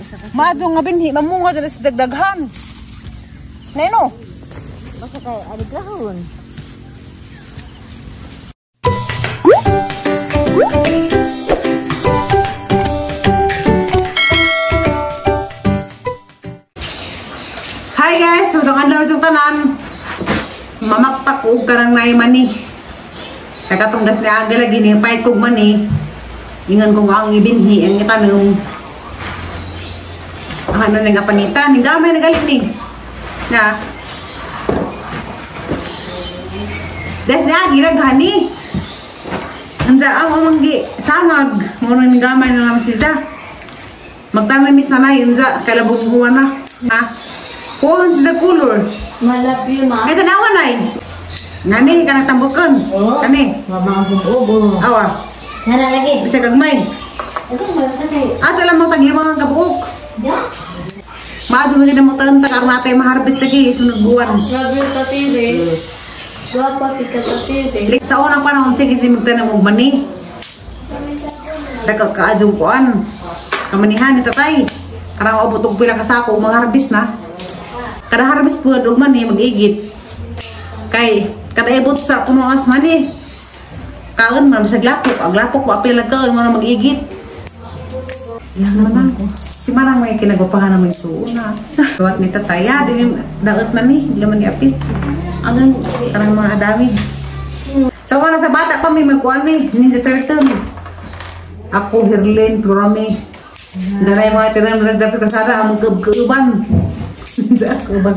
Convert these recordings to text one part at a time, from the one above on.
Maadyo nga binhi mamunga diri sa dagdaghan. Neno. Basta kay aligrahon. Hi guys, so ang adlaw itong tanan. Mamakpak og karang nay mani. Kay katong das ni aga lagi ni pait kog mani. Ingon ko nga ang ibinhi ang itanom. Ang ano nga panita, ni gamay nagalit ni. Na. Das ni agi naghani. Unsa ang umanggi sangag mo nang gamay na lang siya. Magtanom mis nanay unsa kay labong buwan na. Ha? Kuhan siya color. Malapyo ma. Ay tanawan ay. Ngani kanang tambukon. Oh. Kani. Mamang ubo. Awa. Ngana lagi. Bisa gagmay. Sige, wala sa kay. Ato lang mo tag-lima ang kabuok. Ya. Maadyo man gid mo tanom tag aron natay maharbis lagi sunod buwan. Grabe yung tatire. Gwapa si katatire. Sa unang panahon sige si magtanom og mani. Dako kaadjong kuan. Kamanihan ni tatay. Karang abot og pila ka sako magharbis na. Kada harvest po og mani mag-igit. Kay kada ibot sa punuas mani. Kaon man bisag lapok, ang lapok wa apil kaon mo na mag-igit. Si Manang, si Manang may kinagupahan na may suuna. Duwat ni tataya, din daot man ni, di man ni apil. Anong Karang mga adami. Sa wala sa bata pa may magkuan mi, Ninja Turtle. Ako Herlin, Plurami. Daray mga tiram dapat kasada ang magkauban.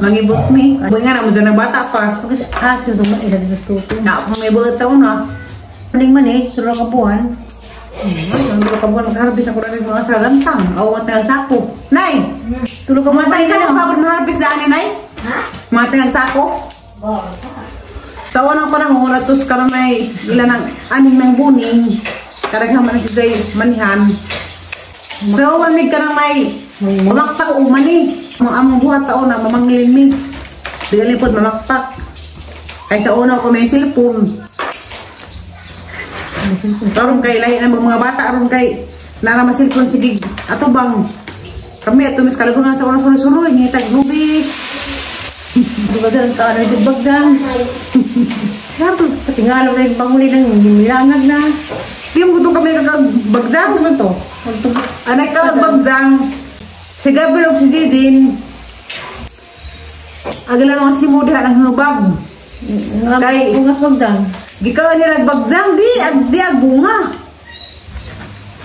Mangibot mi. Buhay nga naman dyan ang bata pa. Ah, sino man ila gusto ko. Na ako may buhat sa una. Paling man eh, tulo ka buwan. Ang dulo ka buwan, mag-harvest ako rin mga sa lantang. Awat na ang sako. Nay! Tulo ka buwan. Matay sa ako pagod ma-harvest na ani, Nay? Ha? Matay ang sako? Bo. Sa unang panahon, atos ka lang may ilan ng aning ng buning. Karaghan man si Zay manihan. So, manig ka lang may mamakpak o mani. Mga among buhat sa una, mamanglin mi. Bigali po, mamakpak. Kay sa una ko may cellphone. Karon kay lahi ng mga bata aron kay nara ma cellphone sige ato bang kami ato mis kalabungan sa una suroy-suroy ngitag lubi. Bagdan ka ano jud bagdan. Nato patingalo na yung panguli ng milangag na. Di mo gutong kami kagagbagzang Ano to? Anak ka bagzang. Si Gabriel ug si Zidin. Agala mga simuda ang hubag. Kay bungas bagdan. Gikaan nila nagbagzang di ag di ag bunga.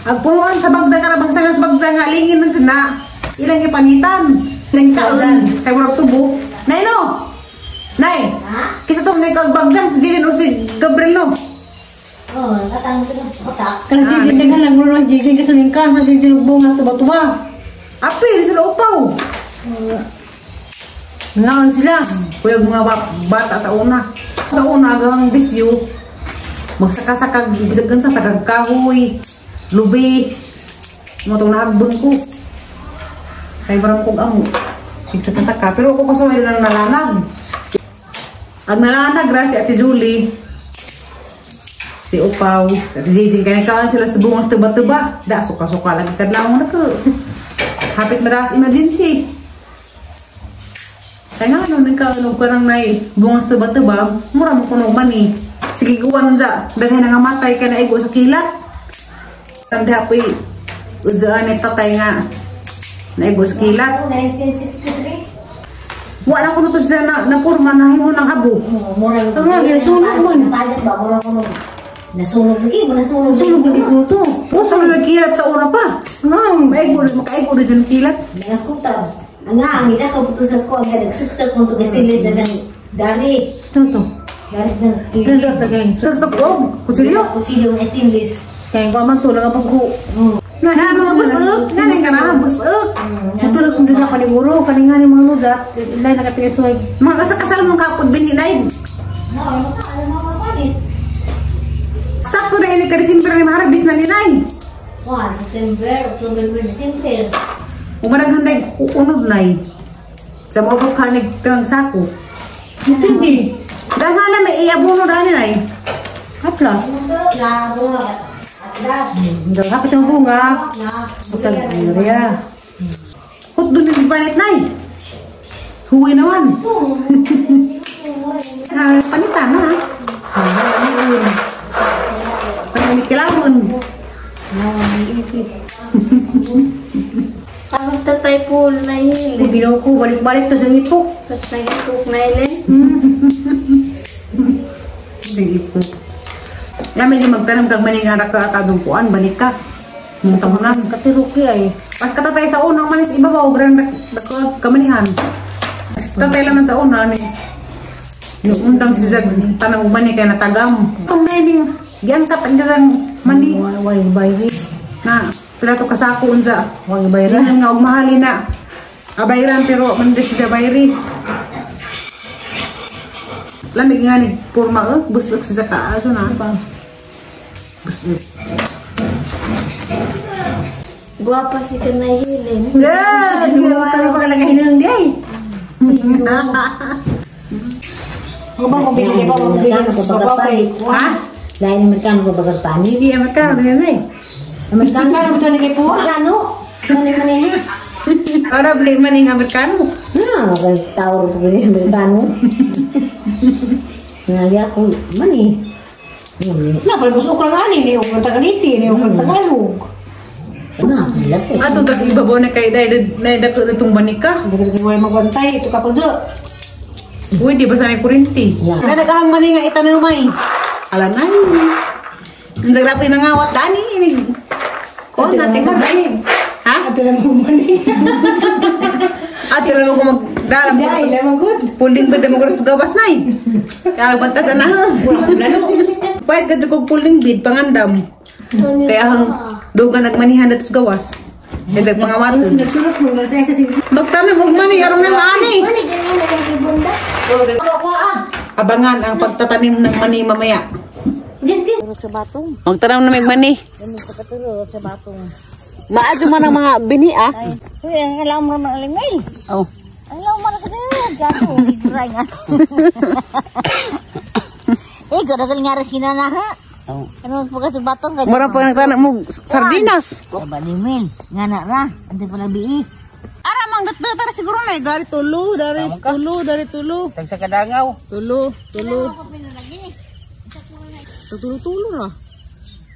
Ag punuan sa bagdang ka bagsangan sa bagdang nga lingin man na ilang ipanitan. Ilang kaon kay murag tubo. Nay no. Nay. Ha? Kisa tong nay kag bagdang si Zidin o si Gabriel no. Oh, katang ko sa. Kanang si Zidin nga naglulo ang Zidin kasi mingkan sa Zidin bungas tuba-tuba. Apil sila upaw. Ngaon sila. Kuyog mga bata sa una. Sa una agang bisyo magsakasakag bisag unsa sakag kahoy, lubi. Mo tong nahagbon ko. Kay barang kog amo. Sigsaka-saka pero ako kasaway lang nalanag. Ang nalanag ra si Ate Julie. Si Upaw, si Ate Jaycee kay kaan sila sa bungas tuba-tuba. Da suka-suka lagi kadlawon na ko. Hapit madas emergency. Kaya nga ano, nagkaano parang nay bungas tuba-tuba, mura mo kuno mani. Sige guwan unsa, daghan nga matay kay naigo sa kilat. Tanda po'y uzaan ni tatay nga naigo sa kilat. 1963. Wala ko to siya na napurma na himo ng abo. Mura. Ang nga ginasunog man. Pasit ba mura kuno. Nasunog lagi, nasunog. Sunog lagi ko to. Puso na kilat sa una pa. Ngam. Maigo, makaigo na dyan kilat. Mga skuta. Ang nga, ang ita ko puto sa school, ang nagsiksik kung ito stainless na ng dari. Ano to? Dari ng Ilan daw tagay? Nagsakog, kutsilyo. Kutsilyo ng stainless. Kaya ko man to nagapagho. Na mga busok, nga na ka na busok. Ito lang kung dyan paniguro, kaninga ni mga nudat, ilay nakatingin suwag. Mga kasakasal mong kapod bininay. No, ano ka, ano mga papalit? Sakto na ini ka December ni maharbis na ninay. One, September, October, December. Umarang handay, unod nay. Sa mga kanig tang sako. Hindi. Dahana may iabuno dani nay. Atlas. Na, bunga, atlas. Hapit ang bunga. Na, Butag area. Hot doon yung panit na eh. Huwi naman. Panitan na. Panit kilawon. Tapos tatay po na hilin. Binaw ko, balik-balik to sa ipok. Tapos nag-ipok na hilin. Nag-ipok. Namin yung magtanong kag maningarak ka atadong kuan, balik ka. Mong tamunan. Katiruki ay. Pas katatay sa unang manis ibabaw, gran kamanihan. Tatay laman sa una ni. Yung undang si Zag tanang mani kay natagam. Itong naining giangkat ang garang mani. Way bayri. Na pila to kasako unsa. Way bayri. Nga og mahali na. Abayran pero man di siya bayri. Lamig nga ni porma busok si Zag aso na. Busok. Guwapa si kanay hilin. Yeah, ginawa kami pa kalagahin ng day. Ang bang bili ba mo bili ko bagal? Ha? Dahil Amerikano ko bagal pani. Hindi Amerikano yan eh. Amerikano mo to ni kay po. Amerikano. Kasi man eh. Ora bili man ning Amerikano. Ha, bagal tawar ko bili Amerikano. Nalya ko mani. Na pala mas okra nga ni okra Tagaliti, ni okra Tagalog. Na, lapit. Ato tas ibabaw na kay dai dai dato itong banika. Hindi ko magwantay ito ka po. Uy, di ba sa may kurinti? Yeah. Na nagahang mani nga itanaw may. Alanay. Ang zagrapoy mga awat dani inig. Kon natin ka guys. Ha? Ate lang mo mani. Ate lang ko magdalam ko. Dai lang good. Puling bid mo sa gawas nay. Kaya bantas na. Pwede kadto kog puling bid pangandam. Kaya ang duga nagmanihan dito sa gawas. Kaya pangawaton. Nagsulot mo na sa isa si Magtanong og mani aron nang ani. Mani ganina kang gibunda. Abangan ang pagtatanim ng mani mamaya. Gis gis. Sa batong. Magtanam na may mani. Ganun sa katuro sa batong. Maadyo man ang mga bini ah. Uy, ang alam mo man alimil. Oh. Ang alam mo kasi gato, giguray nga. Eh, garagal nga rin sinana ha. Oh. Ano po kasi batong ganyan. Mura pa nagtanam mo sardinas. Aba limil, nga na ra, ante pala bii. Ara mang datara siguro na dari tulo, dari tulo, dari tulo. Tagsa kadangaw. Tulo, tulo. Tulo tulo ra.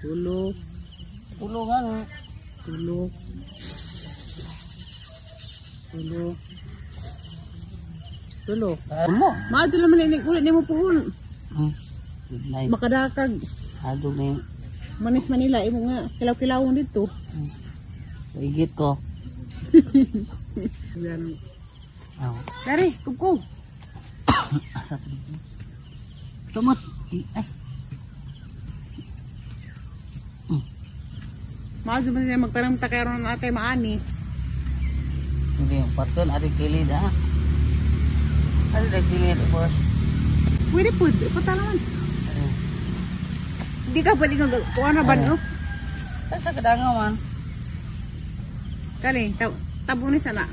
Tulo, Tulo nga. tulo. Tulo. Tulo. Tulo. Maadyo naman ini ulit nimo puhon. Nice. Makadakag Ado may Manis Manila imo nga kilaw-kilawon dito. igit ko. Yan. Aw. Dari, kubko. Tumot. Ay. Maadyo man siya magtaram ta kay aron atay maani. Sige, paton ari kilid ha. Ari da kilid boss. Pwede pud, ipunta naman. Di ka pwede nga kuha na ba no? Tagsa kadangaw man. Kani, tabo ni sana.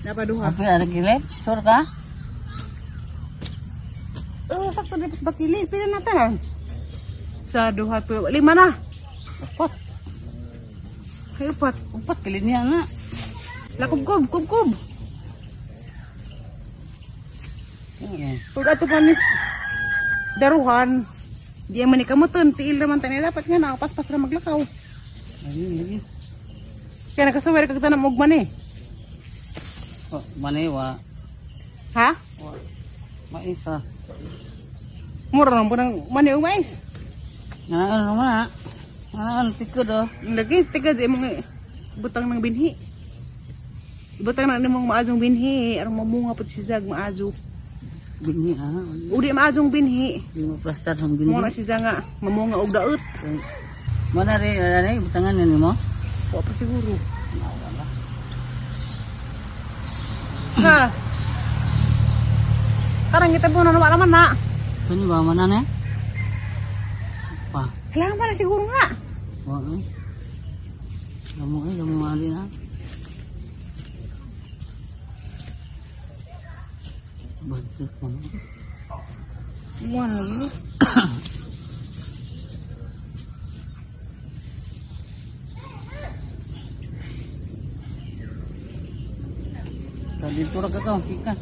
Dapat duha. Api ari kilid? Sure ka? Oh, sakto na pas bakili. Pila na ta. Sa duha to, lima na. Upat. Ay, upat. Upat kilid niya nga. Lakob kob, kob kob. Sige. Pag ato panis daruhan, di man ikamuton, tiil raman tani dapat nga nakapaspas ra maglakaw. Lagi, lagi. Kaya nakasuwere kag tanam og mani. Oh, mani wa. Ha? Wa. Mais ah. Mura nang bunang mani og mais. Nga ano man. Ano tikod oh. Lagi tigad imong butang ng binhi. Butang na nimong maazong binhi aron mamunga pud si Zag maazo. Binhi ah. Udi maazong binhi. Di mo plastar sa binhi. Mo na si Zag nga mamunga og daot. Mana rin, ano butangan ni mo? Wa pa siguro. Ha. Karang kita po na naman na. Kani ba mana ne? Pa. Kailangan pa na siguro nga. Wa eh. Damo eh, damo ali na. Bansit mo. Wala. Dito ra ka ka.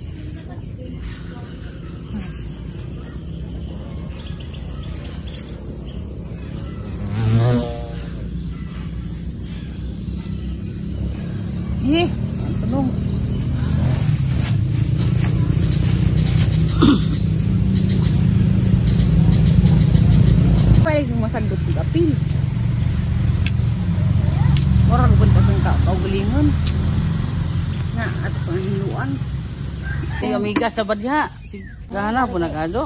Eh, tulong. Pwede kong masagdot ng apil. Orang pun patong kaugalingon. Na, at panghiluan. Ay, amigas na ba diha? Gana po nagado.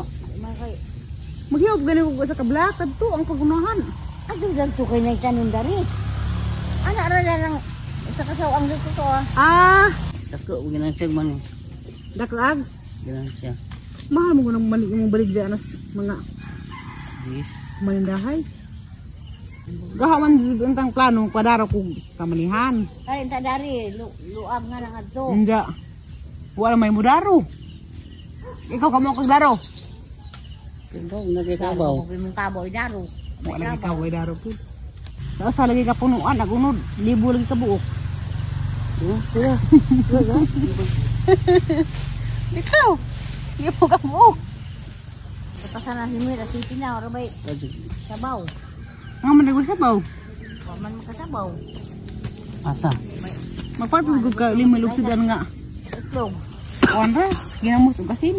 Maghihop ganin ko sa kablakad to, ang pagunahan. Ato lang to kay nagtanim dari. Ana ra lang sa kasaw ang dito to ah. Ah, Dako ginansya man. daklag. Ginansya. Mahal mo nang mali imong balik dyan as mga Yes. malindahay. Gahaman jud untang plano padaro kog kamalihan. Kay ta dari luag nga lang adto. Hindi. Wala may mudaro. Ikaw kamo kag daro. Ikaw nagikabaw. Mong kaboy daro. Wala lagi ka way daro pud. Sa lagi ka punuan agunod, libo lagi ka buok. Kuya. Ikaw. Libo ka buok. Pasan na si Mira city na ora bay sabaw. Nga man nagul sabaw. Wa man makasabaw. Asa? Magparpil gud ka lima lugsudan nga. Itlog. Kuan ra, ginamos og asin.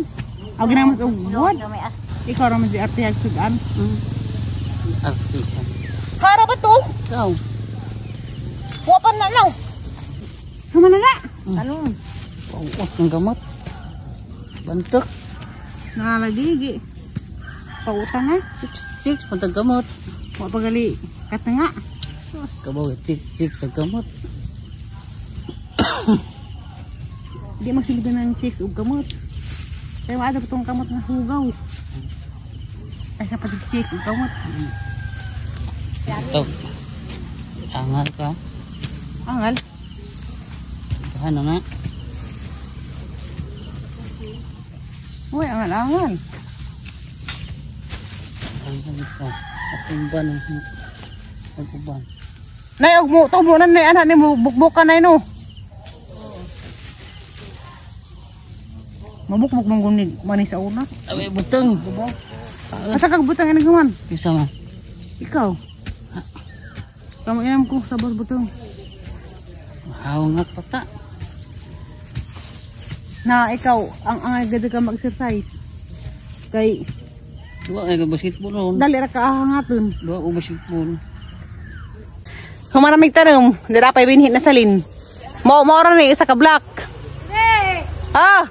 Aw ginamos og buwad. May as. Ikaw ra man si Arte sudan. Arti. Hara ba to? Ikaw. Wa pa na naw. Human na na. Kanon. Pauot ng gamot. Bantok. Nalalagigi. Pautang ha. 6 pantag gamot. Wa pagali katanga. Kabaw 6 sa gamot. Di magsilbi ng chicks og gamot. Kaya maada pa tong kamot nga hugaw. Ay sa pati chicks og gamot. Ito. Angal ka. Angal. Ano na? Uy, angal angal. Angal ka. Atumban ang uban. Nay og mo tubo na nay anak nimo bukbukan nay no. Mabukbuk mong gunig mani sa una. Awi butang. Asa kag butang ini guman? Isa man. Ikaw. Tama inam ko sa bus butang. Hawangak pata. Na ikaw ang angay gid ka mag-exercise. Kay Duwa ay basketball noon. dali ra ka ahangaton. Duwa o basketball. Humaramig tanom, dira pay binhit na salin. Mo mo ra ni isa ka block. Ah.